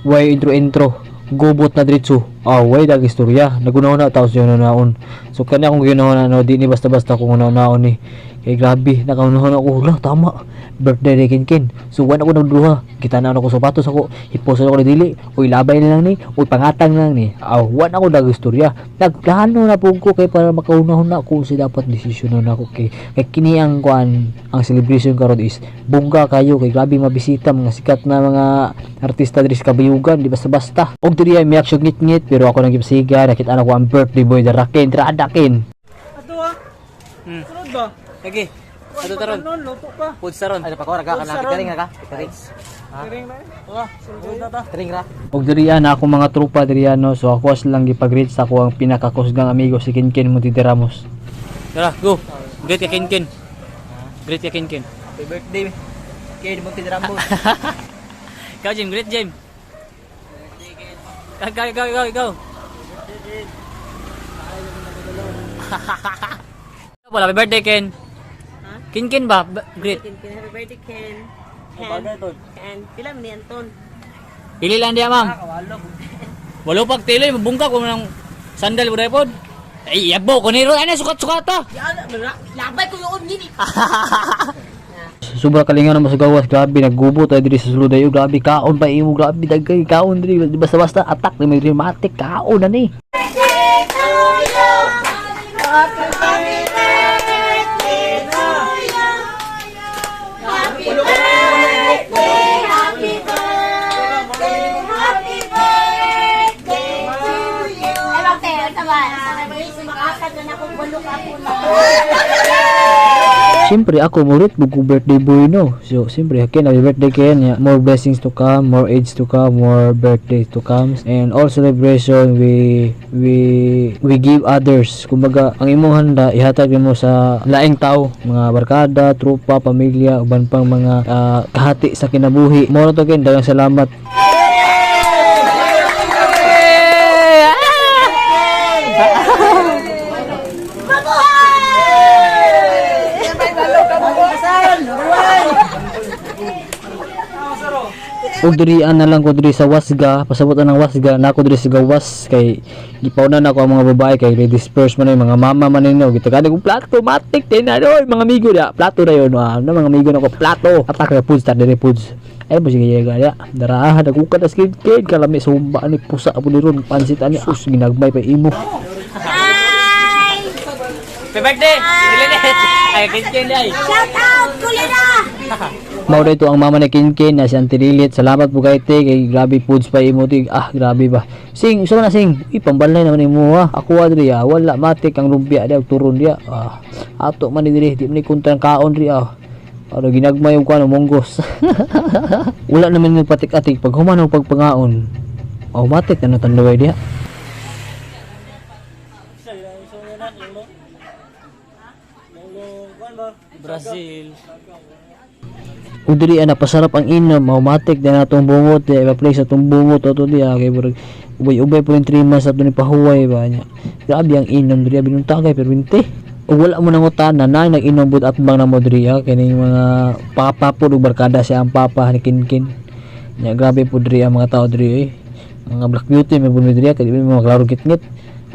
Way intro intro. Gubot na diretso. Ah, way dag istorya. Nagunaw na tapos yun naon. So kani akong ginawa na no, di ni basta-basta kung naon ni. Kay grabe, nakaunahan ako. Hala, tama. Birthday ni Kinkin. So wala ako nagduha. Kita na ako sapatos ako. Hiposo ako ni dili. Uy, labay na lang ni. Uy, pangatang na lang ni. Ah, wala ako dag istorya. Nagplano na po ko kay para makaunahon na ako si dapat desisyon na ako kay kay kini ang kuan, ang celebration karon is bongga kayo kay grabe mabisita mga sikat na mga artista diri sa Kabayugan, di basta-basta. Og diri ay miyak siya ngit-ngit pero ako nang gipsiga, nakita na ko ang birthday boy darakin, tradakin. Ato ah. Sunod ba? Lagi. Ato taron. Kanon, luto pa. Food saron. Ay, pakora ka kana kitaring ka. Kitaring. Tiring na eh. Wah, sunod na ta. Kitaring ra. Og diri na akong mga tropa diri no, so ako silang gipag-greet sa ako ang pinakakusgang amigo si Kinkin Monte Ramos. Tara, go. Greet ka Kinkin. Greet ka Kinkin. Happy birthday. Kid mo tidrambos. Ikaw, Jim. Greet, Jim. Ikaw, ikaw, ikaw, ikaw. Wala, happy birthday, Ken. Kinkin ba? Greet. Ken, Ken, happy birthday, Ken. Ken, Ken, pila man ni Anton? Pili lang diya, ma'am. Walo pag tili, mabungka ko ng sandal mo pod. Ay, yabo, kuniro, ano, sukat-sukata. Labay ko yung nini. Sobra kalingaw na masugawas, grabe naggubo tayo diri sa sulod ayo, grabe kaon pa imo, grabe dagkay kaon diri, di basta-basta attack ni may dramatic kaon na ni. Happy birthday, happy birthday, happy birthday to you. Ay, bakte, tama. Makasad na ako, walo ka po na. Siyempre ako murit buko birthday boy no. So siyempre Ken, happy birthday Ken. Yeah, more blessings to come, more age to come, more birthdays to come and all celebration we give others. Kumbaga ang imong handa ihatag nimo sa laing tao, mga barkada, tropa, pamilya, uban pang mga kahati sa kinabuhi. Mao na to Ken, daghang salamat. Ug dirian na lang ko diri sa Wasga, pasabot ang Wasga, na ako diri sa gawas kay gipauna na ako ang mga babae kay ladies first man mga mama man ninyo. Gitagani kong plato matik din na oy mga amigo da, plato na yun ah, na mga amigo na ko plato. Atak na foods tar diri foods. Ay mo sige ga ya. Dara nagukad as kid kid kalami sumba ani pusa po ni ron pansit ani sus ginagmay pa imo. Hi! Happy birthday! Ay, Kinkin, ay. Shout out, Kulina! Mao ito ang mama ni Kinkin na si Auntie Lilit. Salamat po kay te kay grabe foods pa imo ti. Ah, grabe ba. Sing, usa man na sing. Uy, pambalay naman imo ha. Ako adri ah, wala matik ang lumpia dia ug turon dia. Ah, ato man ni diri di man ni kontra ang kaon diri ah. Ano ginagmay og kuan munggos. Wala naman nagpatik-atik pag human og pagpangaon. Automatic na tanduay diha. Brazil. Ug diri ana pasarap ang inom, automatic na natong bungot, di ipa-play sa atong bungot ato diha kay murag ubay-ubay po yung 3 months ato ni pahuway ba niya. Grabe ang inom diri binuntagay pero binti. Ug wala mo nangutana na nag-inom bud atbang namo diri ha kining mga papa po ug barkada siya ang papa ni Kinkin. Nya grabe po diri ang mga tao diri eh. Mga Black Beauty may bumi diri kay di mo maklaro gitngit.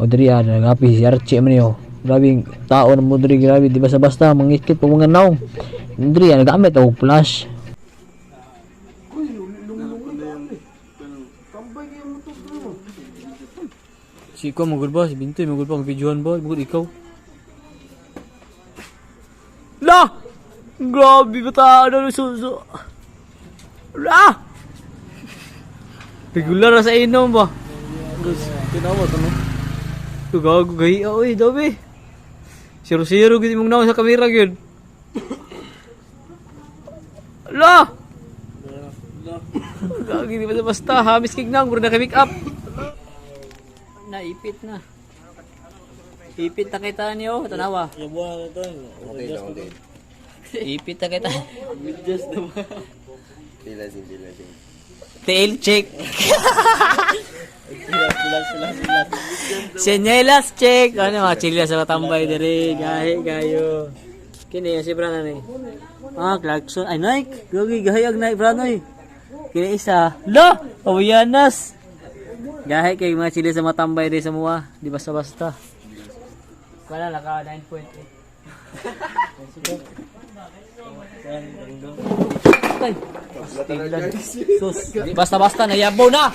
O diri ah nagapi si Archie man niyo. Grabe ang tao na mo diri grabe di basta-basta mangikit pa mga naong. Diri ah nagamit og flash. Si ikaw, magul ba? Si Bintoy, magul ba? Ang videohan ba? Magul ikaw. La! Grabe ba ta? Ano suso? La! Regular na sa inom ba? Tinawa to no? Gago gahi oy, dabi. Zero-zero gid mong naon sa kamera gyud. La! Gagi di basta basta hamis kig nang mura na kay make up. Naipit na. Ipit na kita niyo, tanawa. Ipit na kita. Tail check. Señelas check. Ano mga chila sa matambay diri. Gahi kayo. Kini si Brana ni. Ah, Clarkson. Ay Nike. Gagi gahi ang Nike Brana eh. Kini isa. Lo, Awianas. Gahi kay mga chili sa matambay di sa mua, di basta-basta. Wala lang ka, 9.8. Tay. Sus, di basta-basta nayabaw na.